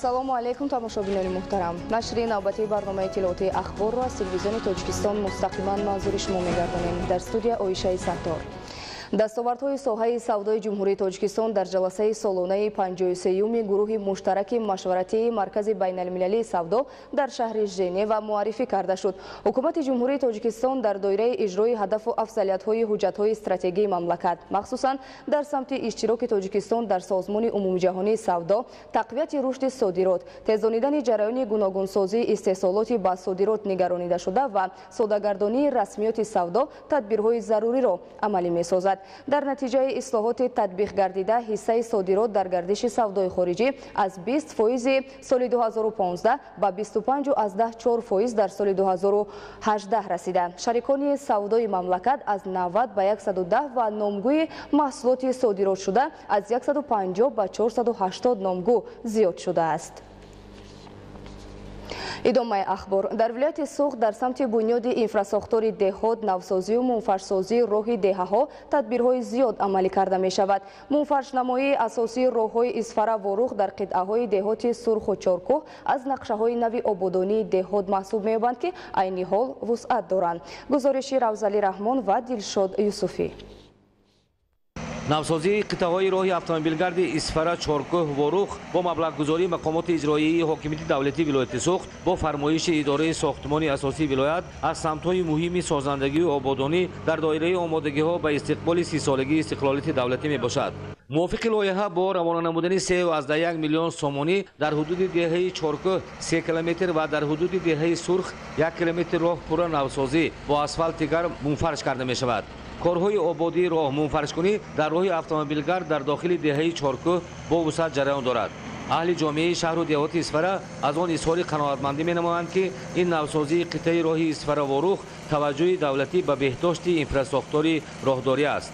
Ассалому алайкум, тамошобинони муҳтарам. Нашри навбатии барномаи иттилоотии Ахборро аз телевизиони Тоҷикистон мустақиман манзури шумо мегардонем. Дар студия Оишаи Саттор. Дастовардҳои соҳаи савдои Ҷумҳурии Тоҷикистон дар ҷаласаи солонаи 53-юми гурӯҳи муштараки машваратии Маркази байналмилалии савдо дар шаҳри Женева муаррифӣ карда шуд. Ҳукумати Ҷумҳурии Тоҷикистон дар доираи иҷрои ҳадафу афзалиятҳои ҳуҷҷатҳои стратегии мамлакат, махсусан дар самти иштироки Тоҷикистон дар Созмони умумиҷаҳонии савдо, тақвияти рушди содирот, тезонидани ҷараёни гуногунсозии истеҳсолоти ба содирот нигаронидашуда ва содагардонии расмиёти савдо тадбирҳои заруриро амалӣ месозад. Дар натиҷаи ислоҳоти татбиқ гардида ҳиссаи содирот дар гардиши савдои хориҷӣ аз 20 фоизи соли 2015 ба 25,4% дар соли 2018 расида. Шарикони савдои мамлакат аз 90 ба 110 ва номгӯи маҳсулоти содиротшуда аз 150 ба 480 номгӯ зиёд шудааст. Идомаи ахбор. Дар вилояти Суғд дар самти бунёди инфрасохтори деҳот, навсозию мунфаршсозии роҳи деҳаҳо тадбирҳои зиёд амалӣ карда мешавад. Мунфаршнамоии асосии роҳҳои Исфара Ворух дар қитъаҳои деҳоти Сурху Чоркӯҳ аз нақшаҳои нави ободонии деҳот маҳсуб меёбанд, ки айни ҳол вусъат доранд. Гузориши Равзалӣ Раҳмон ва Дилшод Юсуфӣ. Навсозии қитъаҳои роҳи автомобилгарди Исфара Чоркӯҳ Ворух бо маблағгузории мақомоти иҷроияи ҳокимияти давлатии вилояти Суғд бо фармоиши идораи сохтмони асосии вилоят аз самтҳои муҳими созандагию ободонӣ дар доираи омодагиҳо ба истиқболи 30-солагии истиқлолияти давлатӣ мебошад. Мувофиқи лоиҳа бо равона намудани 3,1 миллион сомонӣ дар ҳудуди деҳаи Чоркӯҳ 3 километр ва дар ҳудуди деҳаи Сурх 1 километр роҳ пурра навсозӣ бо асфалти гарм мунфарш карда мешавад. Корҳои ободии роҳ мунфаршкунӣ дар роҳи автомобилгард дар дохили деҳаи Чоркӯҳ бо вусъат ҷараён дорад. Аҳли ҷомеаи шаҳру деҳоти Исфара аз он изҳори қаноатмандӣ менамоянд, ки ин навсозии қитъаи роҳи Исфара Ворух таваҷҷӯҳи давлатӣ ба беҳдошти инфрасохтори роҳдорӣ аст.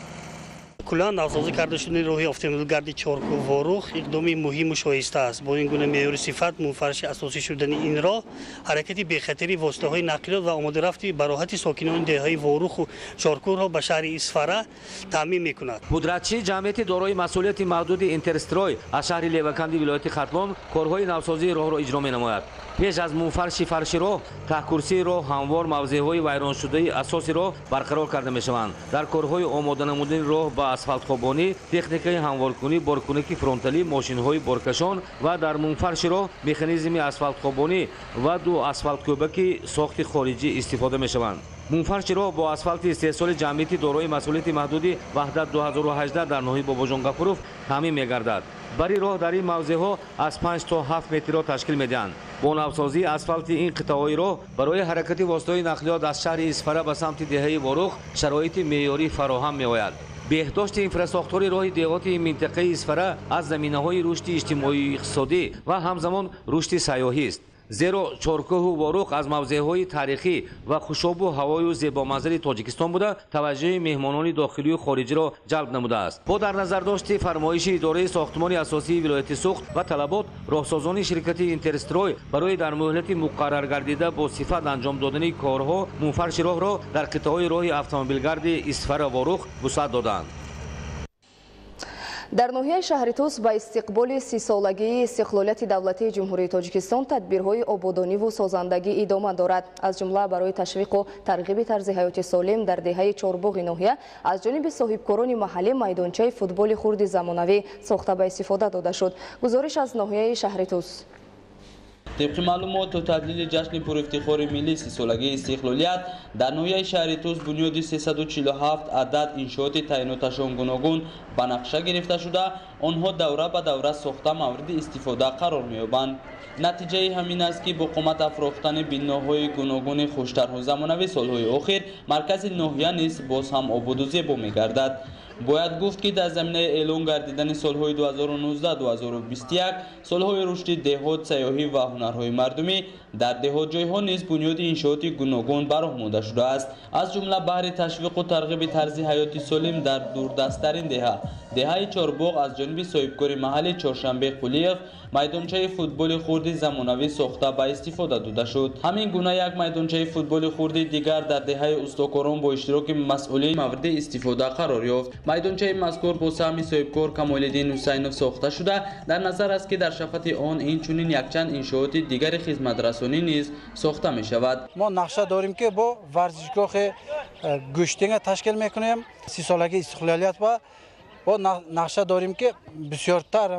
Куллан навсозӣ карда шудани роҳи автомобилгарди Чоркӯҳ Ворух иқдоми муҳиму шоиста аст. Бо ин гуна меъёри сифат мунфарши асосӣ шудани ин роҳ ҳаракати бехатари воситаҳои нақлиёт ва омодарафти бароҳати сокинони деҳаи Воруху Чоркӯҳро ба шаҳри Исфара таъмин мекунад. Пудратчии ҷамъияти дорои масъулияти маҳдуди Интерстрой аз шаҳри Леваканди вилояти Хатлон корҳои навсозии роҳро иҷро менамояд. Пеш аз мунфарши фарши роҳ, таҳкурсии роҳ ҳамвор мавзеъҳои вайроншудаи асоси роҳ барқарор карда мешаванд. Дар корҳои омода намудани роҳ ба асфалтхобонӣ, техникаи ҳамворкунӣ, боркунаки фронталӣ, мошинҳои боркашон ва дар мунфарши роҳ механизми асфалтхобонӣ ва ду асфалткӯбаки сохти хориҷӣ истифода мешаванд. Мунфарши роҳ бо асфалти истеҳсоли ҷамъияти дорои масъулияти маҳдуди Ваҳдат 2018 дар ноҳияи Бобоҷон Ғафуров таъмин мегардад. Бари роҳ дар ин мавзеъҳо аз 5 то 7 метрро ташкил медиҳанд. Бо навсозии асфалти ин қитъаҳои роҳ барои ҳаракати воситаҳои нақлиёт аз шаҳри Исфара ба самти деҳаи Ворух шароити меъёрӣ фароҳам меояд. Беҳдошти инфрасохтори роҳи деҳоти минтақаи Исфара аз заминаҳои рушди иҷтимоию иқтисодӣ ва ҳамзамон рушди сайёҳист. Зеро Чоркӯҳу Ворух аз мавзеъҳои таърихӣ ва хушобу ҳавою зебоманзари Тоҷикистон буда, таваҷҷӯҳи меҳмонони дохилию хориҷиро ҷалб намудааст. Бо дар назардошти фармоиши идораи сохтмони асосии вилояти Суғд ва талабот, роҳсозони ширкати Интерстрой барои дар муҳлати муқарраргардида бо сифат анҷом додани корҳо мунфарши роҳро дар қитъаҳои роҳи автомобилгарди Исфара Ворух вусъат доданд. Дар ноҳияи шаҳри Тус ба истиқболи 30-солагии истиқлолияти давлатии Ҷумҳурии Тоҷикистон тадбирҳои ободониву созандагӣ идома дорад. Аз ҷумла барои ташвиқу тарғиби тарзи ҳаёти солим дар деҳаи Чорбоғи ноҳия аз ҷониби соҳибкорони маҳаллӣ майдончаи футболи хурди замонавӣ сохта ба истифода дода шуд. Гузориш аз ноҳияи шаҳри Тус. Тибқи маълумот, то таҷлили ҷашни пурэфтихори миллӣ 30-солагии истиқлолият дар ноҳияи шаҳри Тус бунёди 347 адад иншооти таъиноташон гуногун ба нақша гирифта шуда, онҳо давра ба давра сохта мавриди истифода қарор меёбанд. Натиҷаи ҳамин аст, ки бо қомат афрохтани биноҳои гуногуни хуштарҳу замонавӣ солҳои охир маркази ноҳия низ боз ҳам ободу зебо мегардад. Бояд гуфт, ки дар заминаи эълон гардидани солҳои 2019-2021 солҳои рушди деҳот, сайёҳӣ ва ҳунарҳои мардумӣ дар деҳотҷойҳо низ бунёди иншооти гуногун ба роҳ монда шудааст. Аз ҷумла баҳри ташвиқу тарғиби тарзи ҳаёти солим дар дурдасттарин деҳа, деҳаи Чорбоғ, аз ҷониби соҳибкори маҳалли Чоршанбе Қулиев майдончаи футболи хурди замонавӣ сохта ба истифода дода шуд. Ҳамин гуна як майдончаи футболи хурди дигар дар деҳаи Устокорон бо иштироки масъулин мавриди истифода қарор ёфт. Майдончаи мазкур бо саҳми соҳибкор Камолиддин Ҳусайнов сохта шуда, дар назар аст, ки дар шафати он инчунин якчанд иншооти дигари хизматрасонӣ низ сохта мешавад. Мо нақша дорем, ки бо варзишгоҳи гӯштинга ташкил мекунем. 30-солагии истиқлолият ва бо нақша дорем, ки бисёртар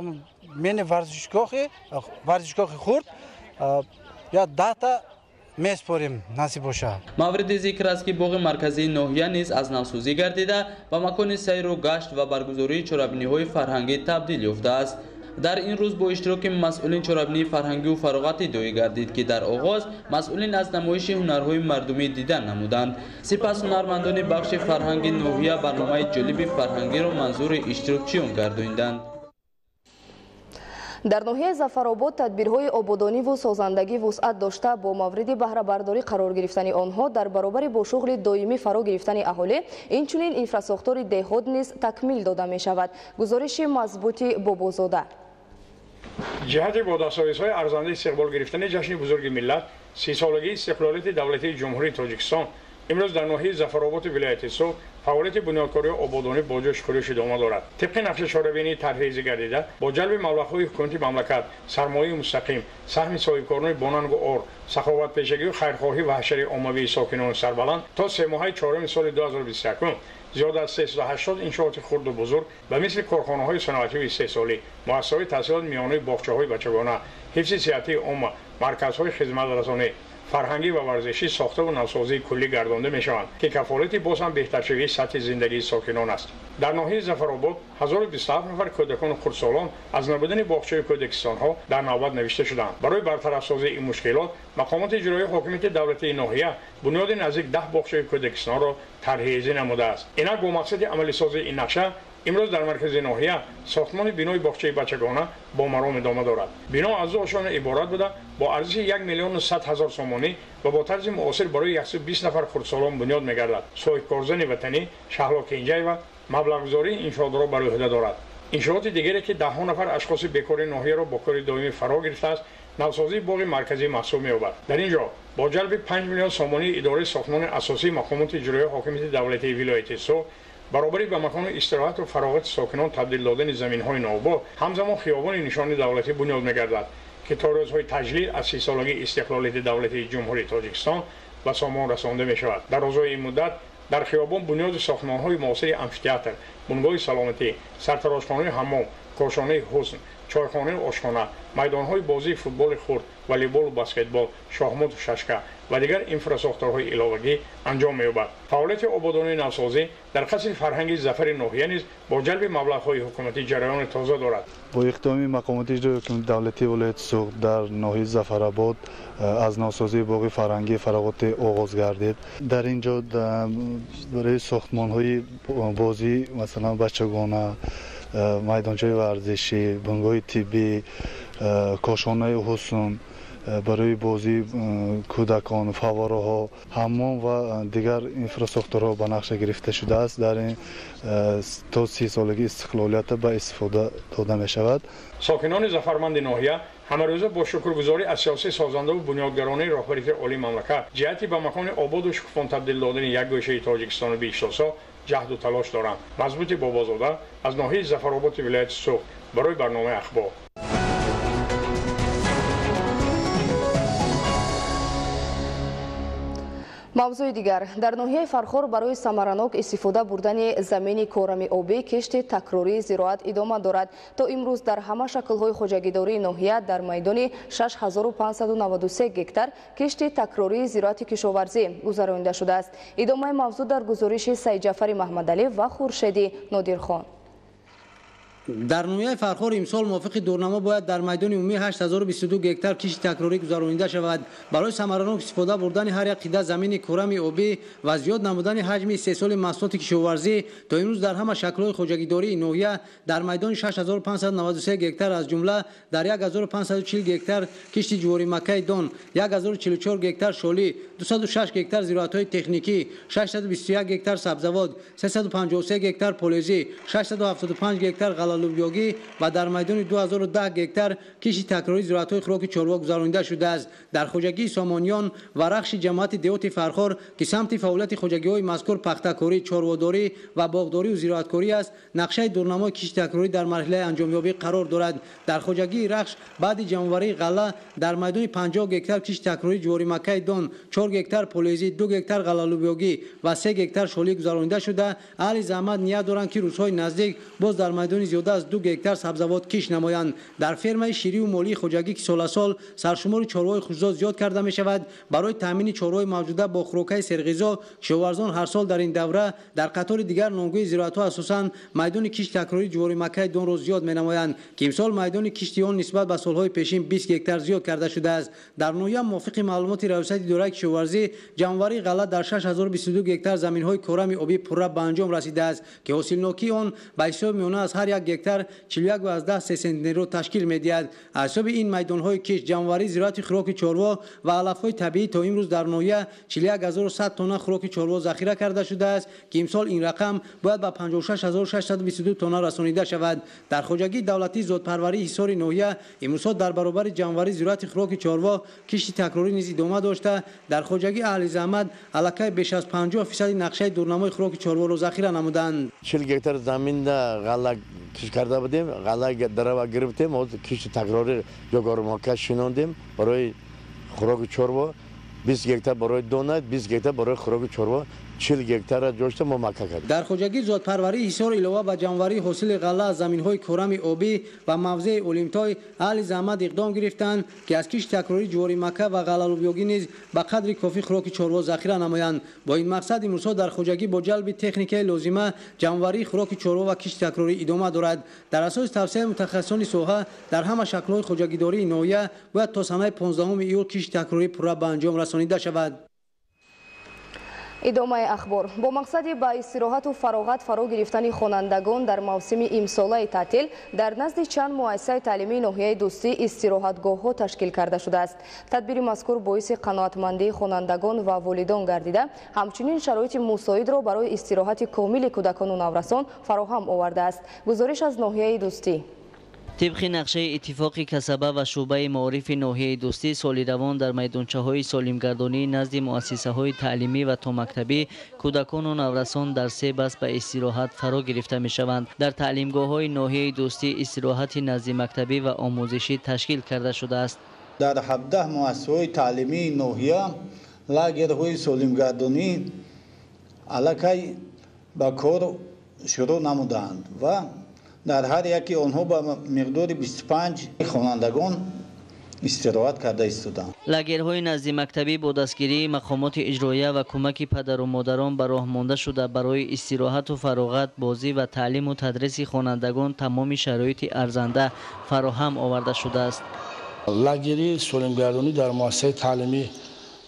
мени варзишгоҳи хурд я 10та меспорим, насиб бошад. Мавриди зикр аст, ки боғи марказии ноҳия низ аз навсозӣ гардида, ба макони сайру гашт ва баргузории чорабиниҳои фарҳангӣ табдил ёфтааст. Дар ин рӯз бо иштироки масъулин чорабинии фарҳангию фароғатӣ доир гардид, ки дар оғоз масъулин аз намоиши ҳунарҳои мардумӣ дидан намуданд. Сипас ҳунармандони бахши фарҳанги ноҳия барномаи ҷолиби фарҳангиро манзури иштирокчиён гардонданд. Дар ноҳияи Зафаробод тадбирҳои ободониву созандагӣ вусъат дошта, бо мавриди баҳрабардорӣ қарор гирифтани онҳо дар баробари бо шуғли доимӣ фаро гирифтани аҳолӣ, инчунин инфрасохтори деҳот низ такмил дода мешавад. Гузориши мазбути Бобозода. Ҷиҳати бо дастовезҳои арзандаи истиқбол гирифтани ҷашни бузурги миллат, 30-солагии истиқлолияти давлатии Ҷумҳурии Тоҷикистон, имрӯз дар ноҳияи Зафарободи вилояти Суғд фаъолияти бунёдкории ободонӣ бо ҷӯшу хурӯш идома дорад. Тибқи нақши чорабинии тарҳрезӣ гардида, бо ҷалби маблағҳои ҳукумати мамлакат, сармояи мустақим, саҳми соҳибкорони бонангу ор, саховатпешагию хайрхоҳӣ ва ҳашари оммавии сокинони сарбаланд то семоҳаи чоруми соли 2021 зиёда аз 380 иншооти хурду бузург ба мисли корхонаҳои саноатию истеҳсолӣ, муассисаҳои таҳсилоти миёнаи боғчаҳои бачагона, ҳифзи сиҳатии омма, марказҳои хизматрасонӣ, фарҳангӣ ва варзишӣ сохтаву навсозии куллӣ гардонда мешаванд, ки кафолати боз ҳам беҳтаршавии сатҳи зиндагии сокинон аст. Дар ноҳияи Зафаробод 1027 нафар кӯдакону хурдсолон аз набудани боғчаи кӯдакистонҳо дар навбат навишта шуданд. Барои бартарафсозии ин мушкилот мақомоти иҷроии ҳокимияти давлатии ноҳия бунёди наздик 10 боғчаи кӯдакистонро тарҳрезӣ намудааст. Инак бо мақсади амалисозии ин нақша имрӯз дар маркази ноҳия сохтмони бинои боғчаи бачагона бо маром идома дорад. Бино аз ду ошёна иборат буда, бо арзиши 1 100 000 сомонӣ ва бо тарзи муосир барои 120 нафар хурдсолон бунёд мегардад. Соҳибкорзани ватанӣ Шаҳло Кенҷаева маблағгузории иншоотро бар ӯҳда дорад. Иншооти дигаре, ки даҳҳо нафар ашхоси бекори ноҳияро бо кори доимӣ фаро гирифтааст, навсозии боғи марказӣ маҳсуб меёбад. Дар ин ҷо бо ҷалби 5 миллион сомонӣ идораи сохтмони асосии мақомоти иҷроии ҳокимияти давлатии вилояти Суғд баробари ба макони истироҳату фароғати сокинон табдил додани заминҳои новобод, ҳамзамон хиёбони нишони давлатӣ бунёд мегардад, ки то рӯзҳои таҷлил аз 30-солагии истиқлолияти давлатии Ҷумҳурии Тоҷикистон ба сомон расонда мешавад. Дар рӯзҳои ин муддат дар хиёбон бунёди сохтмонҳои муосири амфитеатр, бунгоҳи саломатӣ, сартарошхонаи ҳаммом, кошонаи ҳусн, чойхонаи ошхона, майдонҳои бозии футболи хурд, волейболу баскетбол, шоҳмоту шашка ва дигар инфрасохторҳои иловагӣ анҷом меёбад. Фаъолияти ободонии навсозӣ дар қасри фарҳанги Зафари ноҳия низ бо ҷалби маблағҳои ҳукуматӣ ҷараёни тоза дорад. Бо иқдоми мақомоти иҷроии ҳукумати давлатии вилояти Суғд дар ноҳияи Зафаробод аз навсозии боғи фарҳангии фароғатӣ оғоз гардид. Дар ин ҷо барои сохтмонҳои бозӣ, масалан бачагона, майдончаи варзишӣ, бунгоҳи тиббӣ, кошонаи ҳусн, барои бозии кӯдакон, фаввораҳо, ҳаммом ва дигар инфрасохторҳо ба нақша гирифта шудааст. Дар ин то 30-солагии истиқлолията ба истифода дода мешавад. Сокинони зафарманди ноҳия ҳамарӯза бо шукргузорӣ аз сиёсии созандаву бунёдгаронаи роҳбарияти олии мамлакат ҷиҳати ба макони ободу шукуфон табдил додани як гӯшаи Тоҷикистони биҳиштосо ҷаҳду талош доранд. Мазбути Бобозода аз ноҳияи Зафарободи вилояти Суғд барои барномаи Ахбор. Мавзӯи дигар. Дар ноҳияи Фархор барои самаранок истифода бурдани замини корами обӣ кишти такрории зироат идома дорад. То имрӯз дар ҳама шаклҳои хоҷагидории ноҳия дар майдони 6593 гектар кишти такрории зироати кишоварзӣ гузаронида шудааст. Идомаи мавзӯъ дар гузориши Сайдҷафари Маҳмадалӣ ва Хуршеди Нодирхон. Дар ноҳияи Фархор имсол мувофиқи дурнамо бояд дар майдони умумӣ 8022 гектар кишти такрорӣ гузаронида шавад. Барои самаранок истифода бурдани ҳар як қида замини курами обӣ ва зиёд намудани ҳаҷми истеҳсоли маҳсулоти кишоварзӣ то имрӯз дар ҳама шаклҳои хоҷагидории ноҳия дар майдони 6593 гектар, аз ҷумла дар 1540 гектар кишти ҷуворимаккаи дон, 1044 гектар шолӣ, 206 гектар зироатҳои техникӣ, 621 гектар сабзавот, 353 гектар полезӣ, 675 гектар ғалалубёгӣ ва дар майдони 2010 гектар кишти такрории зироатҳои хӯроки чорво гузаронида шудааст. Дар хоҷагии Сомониён ва Рахши ҷамоати деҳоти Фархор, ки самти фаъолияти хоҷагиҳои мазкур пахтакорӣ, чорводорӣ ва боғдорию зироаткорӣ аст, нақшаи дурнамои кишти такрорӣ дар марҳилаи анҷомёбӣ қарор дорад. Дар хоҷагии Рахш баъди ҷамъоварии ғалла дар майдони 50 гектар кишти такрории ҷуворимаккаи дон, 4 гектар полезӣ, 2 гектар ғалалубёгӣ ва 3 гектар шолӣ гузаронида шуда, аҳли заҳмат ният доранд, ки рӯзҳои наздик боз дар майдони зиёда аз 2 гектар сабзавот кишт намоянд. Дар фермаи ширию молии хоҷагӣ, ки соласол саршумори чорвои хушзод зиёд карда мешавад, барои таъмини чорвои мавҷуда бо хӯрокаи серғизо кишоварзон ҳар сол дар ин давра дар қатори дигар номгӯи зироатҳо асосан майдони кишти такрории ҷуворимаккаи донро зиёд менамоянд, ки имсол майдони кишти он нисбат ба солҳои пешин 20 гектар зиёд карда шудааст. Дар ноҳия мувофиқи маълумоти раёсати идораи кишоварзӣ ҷамъоварии ғалла дар 6022 гектар заминҳои корами обӣ пурра ба анҷом расидааст, ки ҳосилнокии он ба ҳисоби миёна аз ҳар як гектар 41,3 сентнерро ташкил медиҳад. Аз ҳисоби ин майдонҳои кишт ҷамъоварии зироати хӯроки чорво ва алафҳои табиӣ то имрӯз дар ноҳия 41100 тонна хӯроки чорво захира карда шудааст, ки имсол ин рақам бояд ба 56622 тонна расонида шавад. Дар хоҷагии давлатии зодпарварии Ҳисори ноҳия имрӯзҳо дар баробари ҷамъоварии зироати хӯроки чорво кишти такрорӣ низ идома дошта, дар хоҷагии аҳли заҳмат аллакай беш аз 50% нақшаи дурнамои хӯроки чорворо захира намуданд. 40 гектар заминда ғалла кишт карда будем, ғалла дарава гирифтем, ҳозир кишти такрорӣ ҷуворимакка шинондем барои хӯроки чорво, 20 гектар барои дона, 20 гектар барои хӯроки чорво, 40 гектарра ҷошта мо макка кардем. Дар хоҷагии зодпарварии Ҳисор илова ба ҷамъоварии ҳосили ғалла аз заминҳои корами обӣ ва мавзеи Олимтой аҳли заҳмат иқдом гирифтанд, ки аз кишти такрории ҷуворимакка ва ғалалубёгӣ низ ба қадри кофӣ хӯроки чорво захира намоянд. Бо ин мақсад имрӯзҳо дар хоҷагӣ бо ҷалби техникаи лозима ҷамъоварии хӯроки чорво ва кишти такрорӣ идома дорад. Дар асоси тавсияи мутахассисони соҳа дар ҳама шаклҳои хоҷагидории ноҳия бояд то санаи 15 июл кишти такрорӣ пурра ба анҷом расонида шавад. Идомаи ахбор. Бо мақсади ба истироҳату фароғат фаро гирифтани хонандагон дар мавсими имсолаи таътил дар назди чанд муассисаи таълимии ноҳияи Дӯстӣ истироҳатгоҳҳо ташкил карда шудааст. Тадбири мазкур боиси қаноатмандии хонандагон ва волидон гардида, ҳамчунин шароити мусоидро барои истироҳати комили кӯдакону наврасон фароҳам овардааст. Гузориш аз ноҳияи Дӯстӣ. Тибқи нақшаи иттифоқи касаба ва шӯъбаи маорифи ноҳияи Дӯстӣ соли равон дар майдончаҳои солимгардонӣ назди муассисаҳои таълимӣ ва томактабӣ кӯдакону наврасон дар се баст ба истироҳат фаро гирифта мешаванд. Дар таълимгоҳҳои ноҳияи Дӯстӣ истироҳати наздимактабӣ ва омӯзишӣ ташкил карда шудааст. Дар 17 муассисаҳои таълимии ноҳия лагерҳои солимгардонӣ аллакай ба кор шурӯъ намудаанд ва дар ҳар яке онҳо ба миқдори 25 хонандагон истироҳат карда истоданд. Лагерҳои наздимактабӣ бо дастгирии мақомоти иҷроия ва кӯмаки падару модарон ба роҳ монда шуда, барои истироҳату фароғат, бозӣ ва таълиму тадриси хонандагон тамоми шароити арзанда фароҳам оварда шудааст. Лагери солимгардонӣ дар муассисаи таълимӣ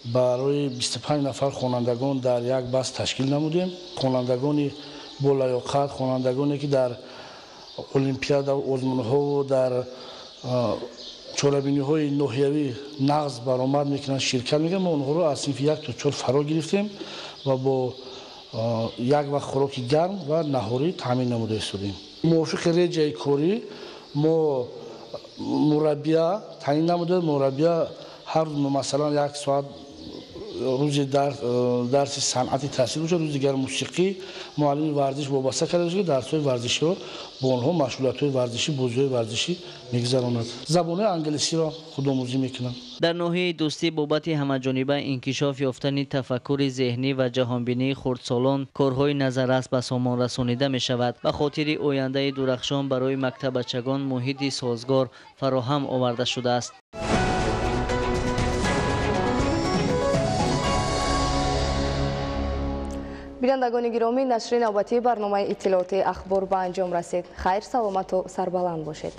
барои 25 нафар хонандагон дар як баст ташкил намудем. Хонандагони болаёқат, хонандагоне ки дар олимпиада, озмунҳо дар чорабиниҳои ноҳиявӣ нағз баромад мекунанд, ширкат мекунанд. Мо онҳоро аз синфи 1 то 4 фаро гирифтем ва бо як вақт хӯроки гарм ва наҳорӣ таъмин намуда истодем. Мувофиқи реҷаи корӣ мо мураббия таъин намуда, мураббия ҳар масалан як соат рӯзи дарси санъати таҳсил бошад, рӯзи дигар мусиқӣ, муаллими варзиш вобаста карда шуда, ки дарсҳои варзиширо бо онҳо машғулиятҳои варзишӣ, бозиҳои варзишӣ мегузаронад. Забонҳои англисиро худомӯзӣ мекунанд. Дар ноҳияи Дӯстӣ бобати ҳамаҷониба инкишоф ёфтани тафаккури зеҳнӣ ва ҷаҳонбинии хурдсолон корҳои назаррас ба сомон расонида мешавад. Ба хотири ояндаи дурахшон барои мактаббачагон муҳити созгор фароҳам оварда шудааст. Бинандагони гиромӣ, нашри навбатии барномаи иттилоотии ахбор ба анҷом расид. Хайр, саломату сарбаланд бошед.